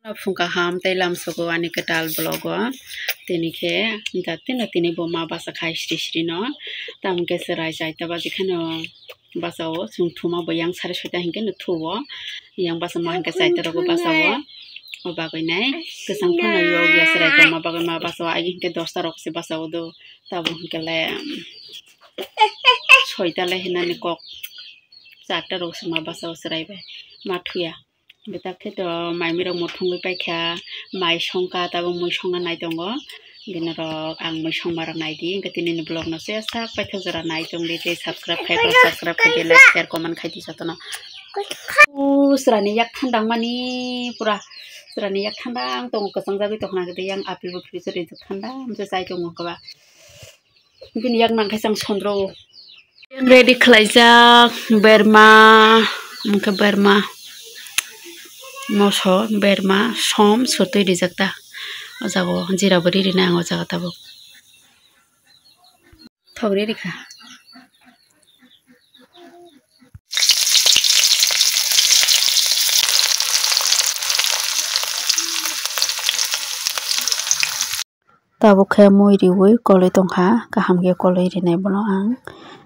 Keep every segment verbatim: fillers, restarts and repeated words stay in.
Phung kaham tei lamsogo ani kwtal vlog o. Tini khe jatino tini bo ma basa khai sri sri no. Tamo khe chwrai chaita baji kheno basa o chwng thuma bo yang sari soita hinkhe no thuo. Yang basa ma hinkhe chaita rogo basa o. O bagwi nai kwchang phano yok ya chwrai tongma bagwi ma basa o agi hinkhe dosta rok se basa o do. Tabo hinkhe le soita le hinani kok charta rok se ma basa o chwrai bai ma thuya. Betak khe to maimi rok muthungwi paikha, mai songkha, tabuk mui songna nai tongo. Bini rok ang mui songma rok nai di, hwnkhe tini ni vlog no se sak paithak jora nai tong di, tei subscribe khai rok subscribe khai di, like, share, comment khai di jotono. O chwraini yak thandang mani pura chwraini yak thandang tongo, kwchang jagwi tongkha nang khe yang apple bo freezer rijak thandang se chai tongo kaba. Bini yak nang khe chang sondro. Ready khlaijak berma, hwnkhe berma moso, berma som sotwi rijak ta. O jaga o jira bo ri rinai ang o jaga tabuk. Thok ri rikha. Tabuk khe mui riui kolwi tongkha, kaham khe kolwi rinai bono ang,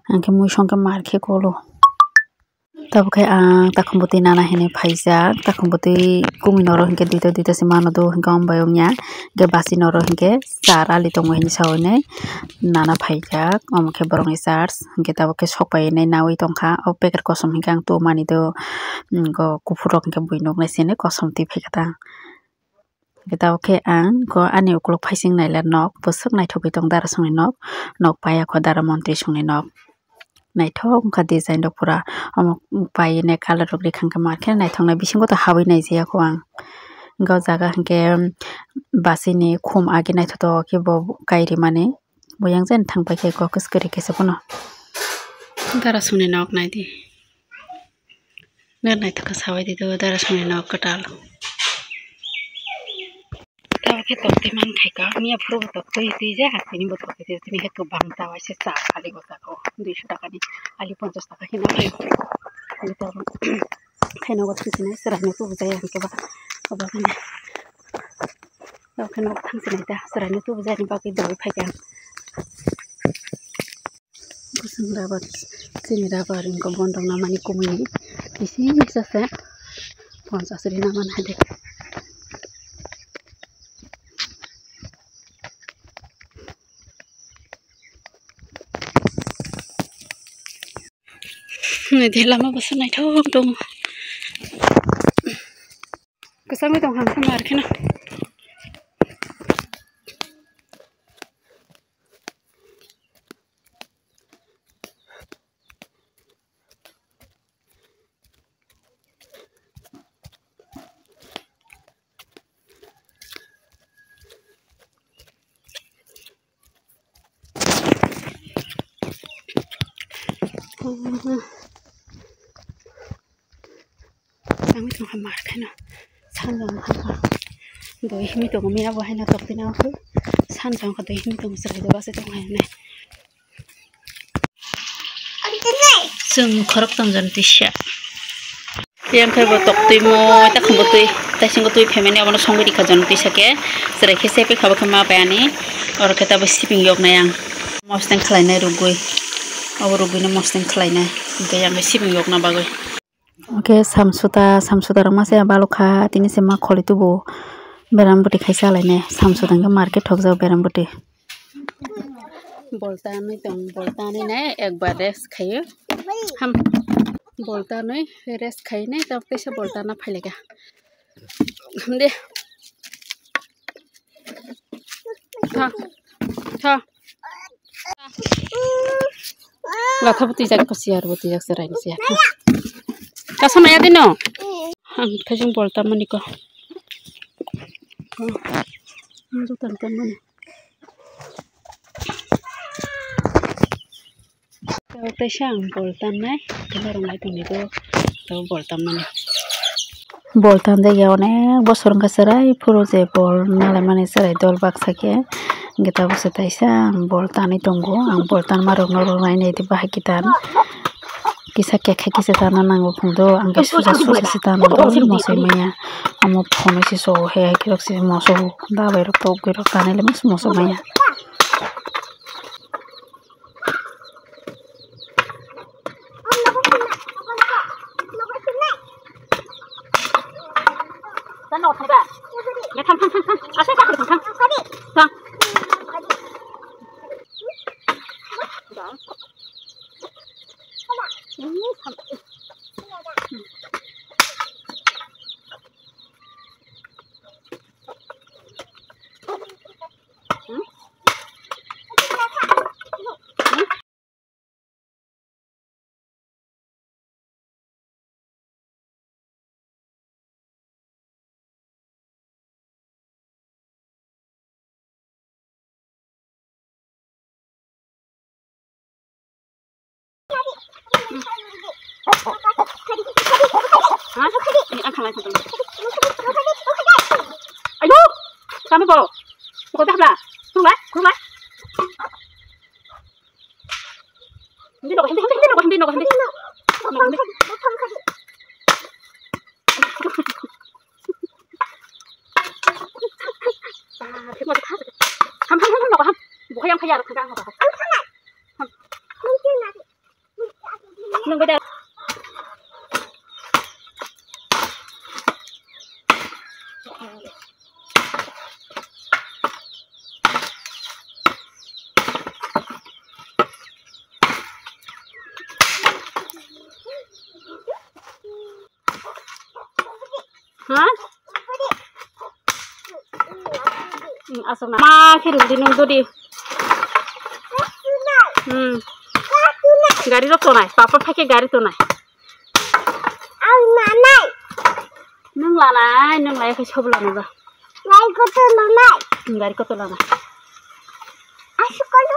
ang khe mui songkhe mar khe kolo. Tabuk khe ang takhum bwtwi nana hinwi phaijak, takhum bwtwi kumui noro hinkhe duita duita se mano do hinkhe omo bai wngya, hinkhe basi noro hinkhe char ali tongo hinwi sawi nai nana phaijak, omo khe borokni charge hinkhe tabuk khe sok pai nai nawi tongkha, o packet kosom hinkhe ang tubumani do, mm, go kuphur rok hinkhe bui nuknai sini kosom twi phaikha ta. Hwnkhe tabuk khe ang go ani ukuluk phaising naila nok bwswk naithogwi tong dara songni nok, nok paiya kho dara montri songni nok. Naithok wngkha design rok pura, omo paiwi nai colour rok rikha hwnkhe mar khe naithoknai, bisingo to habwi naijaya kho ang. Hwnkhe o jaga hwnkhe basini khum agi naithotok khe bo kai rimani, bo yang jani thang paikha kok kwchwrwi kaisa phano. Dara songni nok naidi. Nang naithok khe sabai di do dara songni nok kwtal. Tabuk khe toktwi man khaika, miya phuru bo toktwi twijak, tini bo toktwi twijak, tini khe kwbang ta waisa cha kali o jaga o, duiso taka ni ali ponchas taka hino khe. Khaina bo thang sinai chwraino tubujaya hinkhe ba, obo hwnwi. Tabuk khe nok thang sinai ta, chwraino tubujani bagwi dogwi phaikha ang. Bwswng rubber, chini rubber wngkha bondok namani kumui ni, kisi kisa se ponchas rina man hai de. Nai de lama bwswk naithok tongo. Kwchangwi tong ham sama ar kheno. Tangwi tongkha mar kheno sanjang kha doi himwi tongo miya bo haino toktwi nang khe sanjang kha doi himwi tongo chwrai do bachai tongo haino. Chwng khorok tong jon tisa. Yang khe bo tok twi mo ta khumbo twi ta singo twi phaimani abono songwi rikha jon tisa khe chwrai khe sepi kha bo khe ma pai ani oro khe ta bo sibing yok nai ang mosdeng khlai nai rugwi abo rugwi no mosdeng khlai nai hwnkhe yang khe sibing yok na bagwi. Hwnkhe samsuta, samsuta rok ma se balok kha, tini se ma kholi tubu. Beram bwtwi khai sa lai nai, samsuta hwnkhe market thok jago beram bwtwi. Bolta nai tong, bolta nai nai ekbar rest khaio. Ham, bolta nai rest khai nai, tabuk teisa bolta na phai lai kha. Hamde. Tha, tha. Gatha bwtwi jak ko siyar bwtwi jak se raini siyar. Kasa maya dino. Ang thajing bolta mani ko. Ang jutan kan mani. Tei sa ang bolta nai. Kena rong lai tong nai do. Tei bolta mani. Bol tanjak ya onek bosor wngkha chwrai phuru je bol nalaimani chwrai dol baksa khe, hwnkhe tabukse taisa ang bol tanwi tongo, ang bol tanmarokno rwnainai bahai khe tan. Kisa kekhe kisa tana nango phungdo, ang khe suja suja se tana mosai maya. Amo phone se so he, kirok se moso, dabai rok tok, kirok tana le moso maya. Ayo, kami bo. Kau dah lah. Turun lah. Hindi, hindi, hindi. Ham, ham, ham, ham, ham. Buka yang kaya, kaya, kaya. Nang beda. Ha? Hmm, aswk na. Ma khe rwdi nwng dodi. Hmm. Gari rok tonai. Papa phai khe gari tonai. Ang nanai. Nwng lanai, nwng lai khe sobo lanai ba. Lai kotor lanai. Hmm, gari kotor lanai. Asukalo.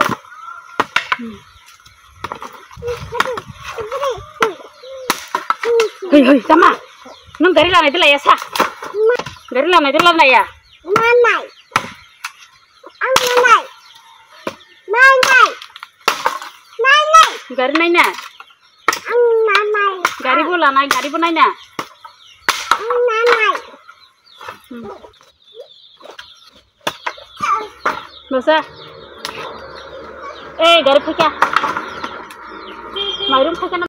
Hei, hei, tama. Nwng gari lanai de laiya sa. Gari lanai de laiya. Nanai. Ang nanai. Nanai. Nanai. Gari naina. Ang nanai. Gari bo lanai, gari bo naina. Ang nanai. Hmm. Basa. Eh, gari phaikha. Mairum phaikha na.